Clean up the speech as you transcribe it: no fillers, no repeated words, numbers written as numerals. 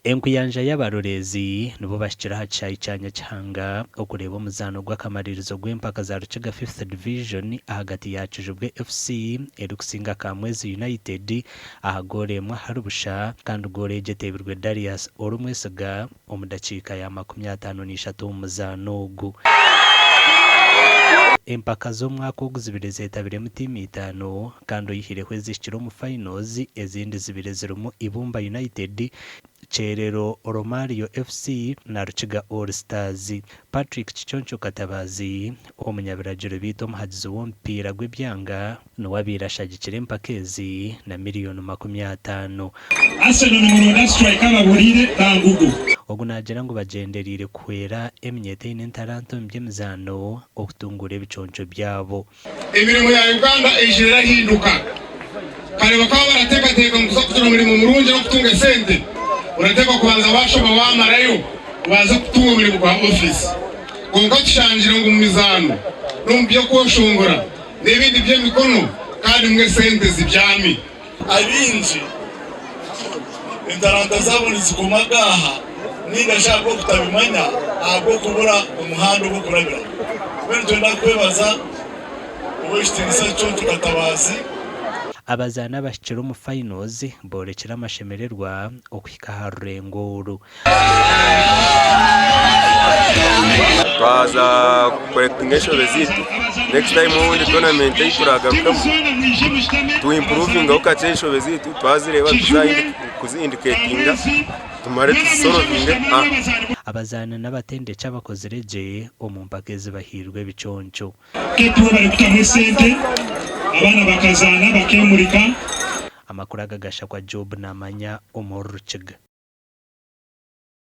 Enkuyanja y'abaroreezi nibo bahikire aha kishaayi kya Nyakihanga okureeba omuzaano gw'akamaririzo gw'empaka za Rukiga Fifth Division ahagati ya Kijubwe FC erikusinga Kamwezi United aha goolo emwe ahari busha kandi goolo egyo eteebirwe Darius Orumwesiga omu dakiika ya 53 omu muzaano ogu. Empaka z'omwaka ogu zibire zetabiremu tiimu itaano kandi oyihireho ezihikire omu finals, ezindi zibire zirimu Ibumba United, Kyerero Romario FC na Rukiga All Stars. Patrick Kiconco Katabaazi, omunyabiragiro beitu omuhagizi w'omupiira gw'ebyanga niwe abaire ashagikire empaka ezi na miriyoni 50. Arsenal nimuronda striker abahuriire Kangugo. Ogu naagira ngu bagyendereire kuhwera eminyeeto eine entaranta omu by'emizaano okutunguura ebiconco byabo. Emirimo ya Uganda eijire erahinduka. Kare bakaba barateekateeka ngu kuza kugira omurimo murungi n'okutunga esente, orateekwa kubanza waashoma waamarayo obanze kutunga omurimo gwa ofiisi. Kwonka tushangire ngu omu mizaano n'omu by'okweshongora n'ebindi by'emikono kandi mbwe esente zibyami. Abaingi entaranta zaabo nizikoma akaaha ninga shi ahabw'okutabimanya ahabw'okubura omuhanda ogw'okurabiramu. Mbwenu nitwenda kukwebaza Ow'ekitiinisa Kiconco Katabaazi. Abazaani abahikire omu finals boorekire amashemererwa okuhika aha rurengo oru. Twaza kukorekitinga enshobe zaitu next time obundi tournament ei turagarukamu tu improvingeho kakye enshobe zaitu twazireeba tuza indicatinga tumare tuzisolovinge. Abazaani n'abatendeki abakozire gye omu mpaka ezi bahairwe ebiconco. Kepro barikutamu esente, abaana bakazaana bakemurika. Amakuru aga gashakwa Job Namanya omuri Rukiga.